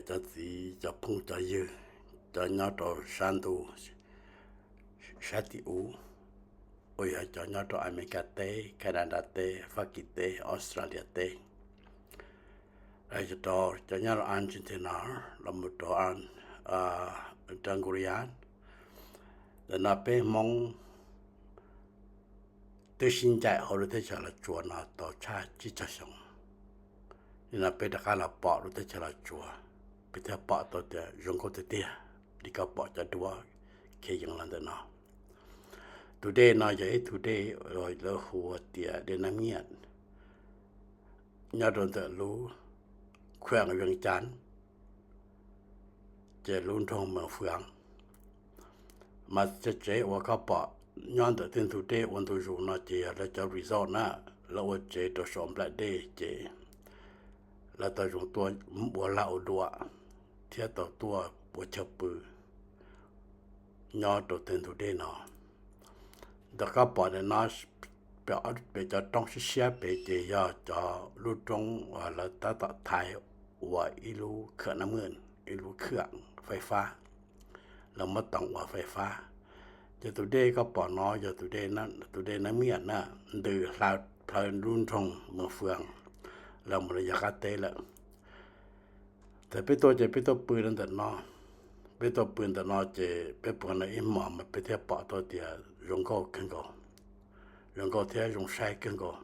Cov txiv cov phooj cov ywg, cov nyob rau sab ntuj sab tim ub, uas yog cov nyob rau Amelikas teb, Kanadas teb, Fab Kis teb, Australia teb, rau cov nyob rau Argentina, los mus rau Rangoon, ntawm no peb Hmoob twb sib ncaim hauv lub teb chaws Los Tsuas no tau tshaj tsib caug xyoo. Nim no peb rov qab los pom lub teb chaws Los Tsuas, peb thiaj pom tau tias zoo nkauj tiag tiag li koj pom cov duab khiav yees los ntawm no. Tus dej no yog ib tug dej uas lawv hu tias dej Nab Miam, nyob rau ntawm lub khueem Vees Cas, ces lub nroog Mees Fwm. Mas cov tsev uas koj pom nyob ntawm tej ntug dej ua ntu zus no ces yog lawv cov resort na, lawv ua tsev rau saum nplaim dej ces lawv tau zoo tuaj ua lag ua luam thiab tau tuaj ua chaw pw nyob rau tej ntug dej no. Ntawm koj pom ntawm no, pem cov roob siab siab pem ces yog cov lub roob uas lawv tab tom thaiv ua ib lub kham na mw, ib lub kham fais fab, lawv muab toom ua fais fab. Ces tus dej koj pom no yog tus dej Nab Miam na, ntws hla plhaw lub nroog Mees Fwm los mus rau yav qab teb lawm. Ces peb tuaj ces peb tuaj pw rau ntawm no, peb tuaj pw ntawm no ces peb pw no ib hmos mas peb thiaj pom tau tias zoo nkauj kawg nkaus, zoo nkauj thiab zoo saib kawg nkaus.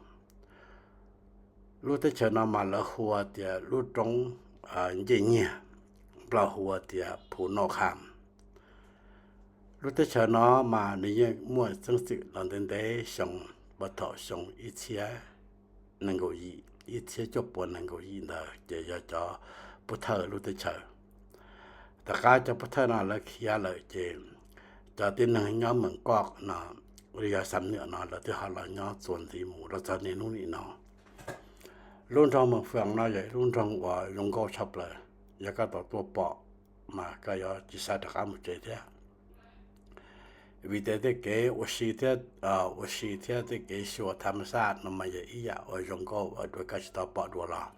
Lub teb chaws no mas lawv hu ua tias lub roob ncej nyiag, Nplog hu ua tias Phu Noj Kham. Lub teb chaws no mas nws yeej muaj xeeb xwm los ntev ntev xyoo, puag thaum xyoo ib txhiab nees nkaum yim, ib txhiab cuaj puas nees nkaum yim ntawd ces yog cov Pub Thawj lub teb chaws. Tom qab cov Pub Thawj no lawv khiav lawm ces cov tib neeg nyob Meem Koj no, yog Xam Nuam no lawv twb ho los nyob txuas ntxiv mus rau txog niaj hnub nim no. Lub nroog Mees Fwm no yog ib lub nroog uas zoo nkauj tshaj plaws, yog koj tau tuaj pom mas koj yuav tsis xav rov qab mus tsev thiab. Vim tias tej kev ua si thiab, ua si thiab tej kev xyuas tham ma xaj no mas yog ib yam uas zoo nkauj uas dua koj tsis tau pom dua los.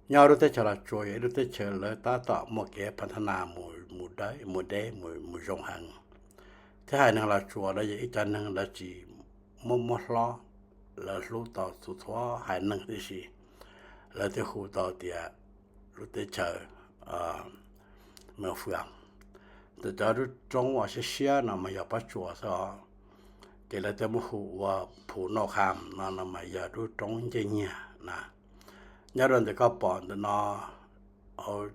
Nyob lub teb chaws Los Tsuas yog ib lub teb chaws lawv tab tom muaj kev pha thab nas mus deb, mus zoo heev, thiab haiv neeg Los Tsuas lawv yog ib cov neeg lawv tsis muab muab hlob, lawv hlub tau txhua txhua haiv neeg tib si, lawv thiaj hu tau tias lub teb chaws Mees Fwm. Ntawm cov lub roob uas siab siab no mas yog pob tsuas xwb os, ces lawv thiaj muab hu ua Phu Noj Kham no no mas yog lub roob ncej nyiag na. Nyob rau ntawm koj pom ntawm no, hauv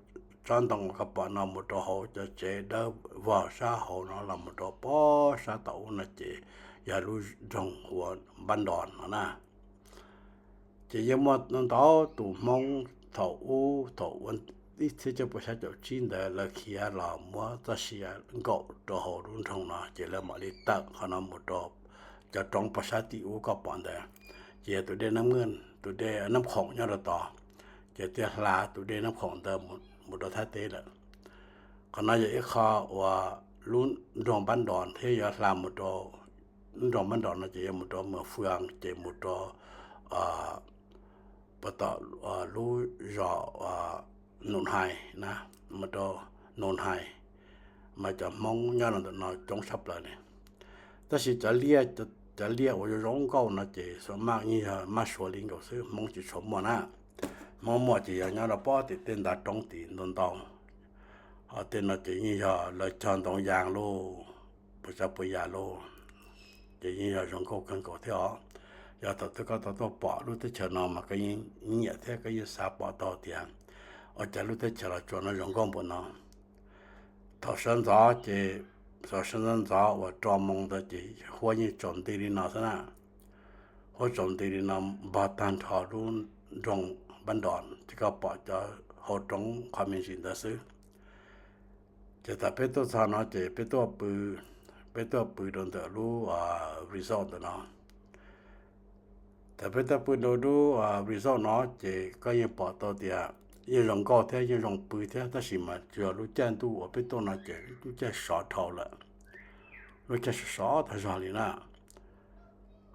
tsob ntoo uas koj pom no mus rau hauv cov tsev dawb vog sab hauv no los mus rau pob sab tom ub no ces yog lub nroog hu ua Npab Ntos no na. Ces yeej muaj ntau tus Hmoob thaum ub, thaum ua ib txhiab cuaj puas xya caum tsib ntawd lawv khiav los muab txoj sia nkaum rau hauv lub nroog no ces lawv mam li tawm qhov no mus rau cov roob pob sab tim ub koj pom ntawd. Ces yog tus dej Nab Mw, tus dej Nab Khoom nyob rau tod, ces thiaj hla tus dej Nab Khoom ntawd mus rau thaj teb lawm. Qhov no yog ib qho uas lub nroog Npab Ntos thiab yuav hla mus rau, lub nroog Npab Ntos no ces yuav mus rau Mees Fwm ces mus rau, puas tom lub zos Nus Hais na, mus rau Nus Hais, mas cov Hmoob nyob rau ntawm no coob tshaj plaws li. Tab sis cov liaj uas zoo zoo nkauj no ces xuas maj yeej yog maj suav li nkaus xwb, Hmoob tsis tshua muaj na. Hmoob muaj ces yog nyob rau pob tim tej ntav roob tid ntau ntau. Ho tej no ces yeej yog lawv cog ntoo yas lauj, puas tsav puas yam lauj, ces yeej yog zoo nkauj kawg nkaus thiab os. Yog thaum twg koj tau tuaj pom lub teb chaws no mas koj yeej nyiam thiab koj yeej xav pom tau tias ua cas lub teb chaws Los Tsuas no zoo nkauj npaum no. Thaum sawv ntxov ces, thaum sawv ntxov ntxov uas rau moos ntawd ces huab yeej tsaus nti li no xwb na. Huab tsaus nti li no npog tag nrho lub nroog Npab Ntos ces koj pom cov hauv roob qhov me ntsis ntawd xwb. Ces thaum peb tuaj txog no ces peb tuaj pw, peb tuaj pw rau ntawm lub resort ntawm no. Thaum peb tuaj pw rau lub resort no ces koj yeej pom tau tias yeej zoo nkauj thiab yeej zoo pw thiab, tab sis mas tsuas yog lub caij ntuj uas peb tuaj no ces lub caij sov dhau lawm, lub caij sov sov tag zog li na.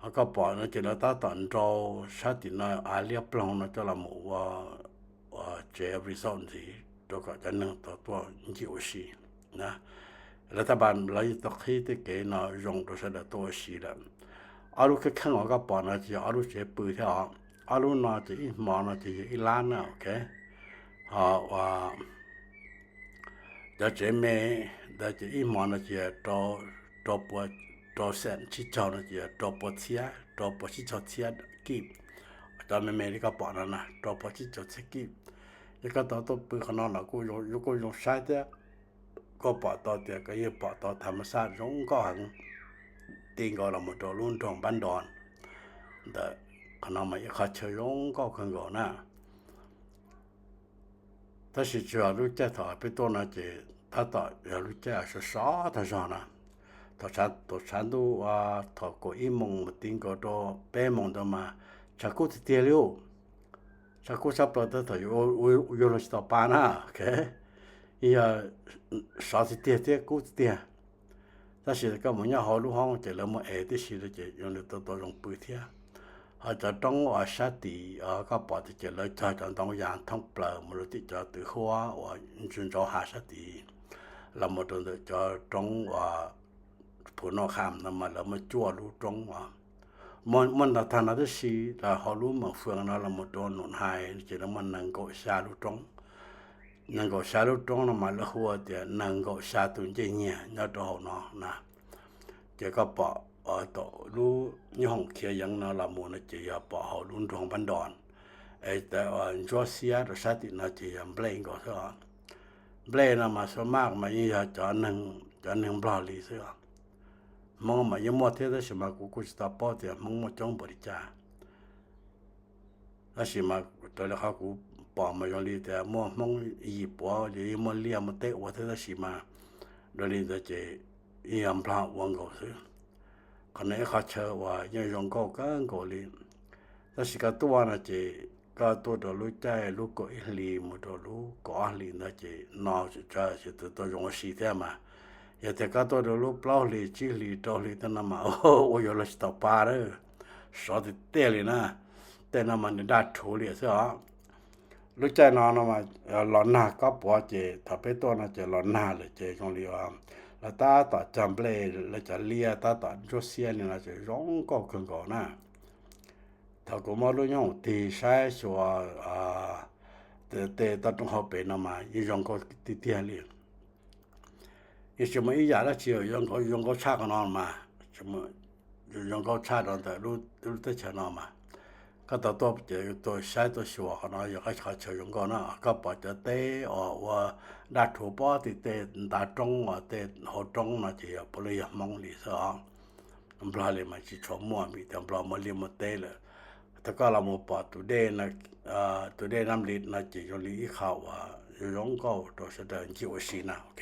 Ho koj pom no ces lawv tab tom nrau sab tim no av liab ploog no coj los ua, ua tsev resort ntxiv rau kom cov neeg tau tuaj ncig ua si na. Lawv tab pas lawv yeej tau qhib tej kev no zoo rau sawv daws tuaj ua si lawm. Ob lub kheej kheej uas koj pom no ces yog ob lub tsev pw thiab os. Ob lub no ces ib hmo no ces yog ib lab na, ok. Ho cov tsev me ntawd ces ib hmo no ces rau, rau xees tsib caug no ces yog rau pua txhiab, rau pua tsib caug txhiab kib. Cov me me li koj pom no na rau pua tsib caug txhiab kib. Yog koj tau tuaj pw qhov no los kuj zoo saib thiab. Koj pom tau tias koj yeej pom tau tham mas xaj zoo nkauj heev, ti nkaus los mus rau lub nroog Npab Ntos ntawd. Qhov no mas ib qhov chaw zoo nkauj kawg nkaus na. Tab sis tsis yog lub caij thaum peb tuaj no ces tab tom yog lub caij sov sov tag zog na. Thaum tshav ntuj thaum kaum ib moos mus ti nkaus rau peb moos ntawd mas tshav kub tiag tiag li. Tshav kub tshaj plaws tab tom yuav luag tsis tau pa na. Yog sov tiag tiag thiab kub tiag tiag. Tab sis koj mus nyob hauv lub hoob ces lawv muaj es tib si ces yuav nws tau tau zoo pw thiab. Ho cov roob uas sab tid koj pom tias ces lawv cog cov ntoo yas thoob plaws mus rau tim cov twv huab uas ntsw ntsauv hav sab tid, los mus rau ntawm cov roob uas Phu Noj Kham no mas lawv muaj cuaj lub roob. Muaj ntau tag no tib si, los hauv lub Moos Fwm no los mus rau Num Hais ces lawv muaj nees nkaum xya lub roob. Nees nkaum xya lub roob no mas lawv hu tias nees nkaum xya tus ncej nyiag nyob rau hauv no na. Ces koj pom tom lub nyob hoom khiav yeev no los mus no ces yog pom hauv lub nroog Npab Ntos. Es ntsuab xiab rau sab tim no ces yog nplej nkaus xwb os. Nplej no mas xua maj mas yeej yog cov neeg Nplog li xwb os. Hmoob mas yeej muaj thiab tab sis mas kuv kuj tsis tau paub tias Hmoob muaj coob npaum li cas. Tab sis mas raws li qhov kuv pom mas zoo li tias muaj Hmoob yim puav, yeej muaj liaj muaj teb ua thiab tab sis mas raws li ntawd ces yeej yog Nplog ua nkaus xwb. Qhov no ib qhov chaw uas yeej zoo nkauj kawg nkaus li. Tab sis koj tuaj no ces koj tuaj rau lub caij lub kaum ib hlis mus rau lub kaum ob hlis ntawd ces no tsis tshua tau zoo ua si thiab mas. Yog tias koj tuaj rau lub plaub hlis tsib hlis rau hlis tej no mas ua yuav luag tsis tau pa lawm, sov tiag tiag li na. Tej no mas nws daj rhuv li xwb os. Lub caij no no mas los nag kab puav ces thaum peb tuaj no ces los nag lawm ces zoo li lawv tab tom cog nplej, lawv cov liaj tab tom ntsuab xiab li no ces zoo nkauj kawg nkaus na. Thaum kuv muab lub nyob hoom tig saib xyuas tej toj roob hauv pes no mas yeej zoo nkauj tiag tiag li. Yeej tsis muaj ib yam dab tsi zoo nkauj tshaj qhov no mas, zoo nkauj tshaj rau ntawm lub teb chaws no mas. Koj tau tuaj ces tuaj saib tuaj xyuas qhov no yog qhov chaw zoo nkauj na. Koj pom cov teb uas ua daj rhuv pob tim tej ntav roob uas tej hauv roob no ces yog puav leej yog Hmoob li xwb os. Nplog li mas tsis tshua muaj vim tias Nplog muaj liaj muaj teb lawm. Thaum koj los mus pom tus dej, tus dej Nam Lis no ces zoo li ib qho uas zoo nkauj rau sawv daws ncig ua si na, ok.